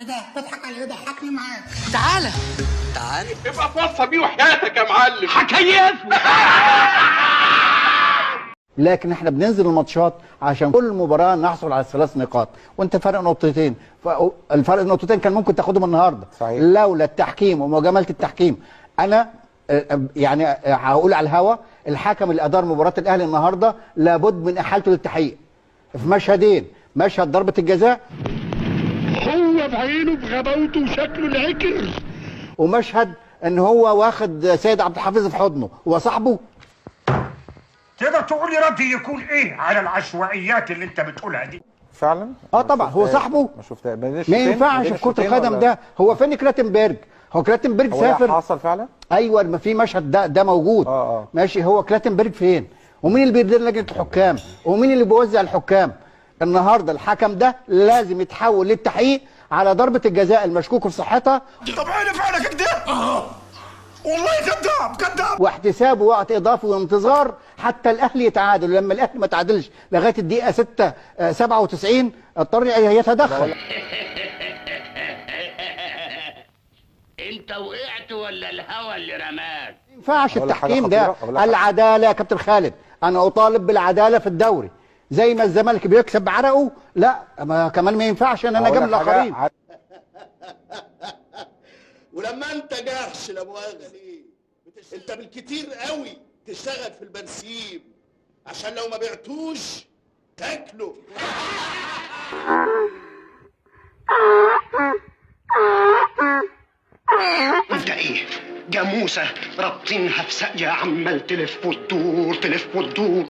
ده تضحك على ايه؟ ضحكني معاك. تعالى تعال ابقى توصى بيه وحياتك يا معلم. هكيفه. لكن احنا بننزل الماتشات عشان كل مباراة نحصل على 3 نقاط، وانت فرق نقطتين، الفرق نقطتين كان ممكن تاخدهم النهارده صحيح. لولا التحكيم ومجامله التحكيم. انا يعني هقول على الهوا، الحكم اللي ادار مباراة الاهلي النهارده لابد من احالته للتحقيق في مشهدين، مشهد ضربه الجزاء هو بعينه بغباوته وشكله العكر، ومشهد ان هو واخد سيد عبد الحفيظ في حضنه وصاحبه. تقدر تقول لي ردي يكون ايه على العشوائيات اللي انت بتقولها دي؟ فعلا طبعا هو صاحبه. ما شفتها. ما ينفعش في كرة القدم ده. هو فين كلاتنبرج؟ هو كلاتنبرج سافر. حصل فعلا؟ ايوه، ما في مشهد ده موجود. ماشي، هو كلاتنبرج فين؟ ومين اللي بيدير لجنة الحكام؟ ومين اللي بيوزع الحكام؟ النهارده الحكم ده لازم يتحول للتحقيق على ضربة الجزاء المشكوك في صحتها. طب عيني في عينك كده؟ والله كذاب كذاب. واحتسابه وقت اضافي وانتظار حتى الاهلي يتعادل. لما الاهلي ما تعادلش لغاية الدقيقة 96 اضطر يتدخل. انت وقعت ولا الهوى اللي رماك؟ ما ينفعش التحكيم ده. العدالة يا كابتن خالد، انا اطالب بالعدالة في الدوري زي ما الزمالك بيكسب بعرقه، لا ما كمان ما ينفعش ان انا اجامل الاخرين. ولما انت جحش لا مؤاخذة ليه؟ انت بالكتير قوي تشتغل في البنسيم عشان لو ما بعتوش تاكله. انت ايه؟ جاموسه رابطينها في ساقيه عمال تلف وتدور تلف وتدور.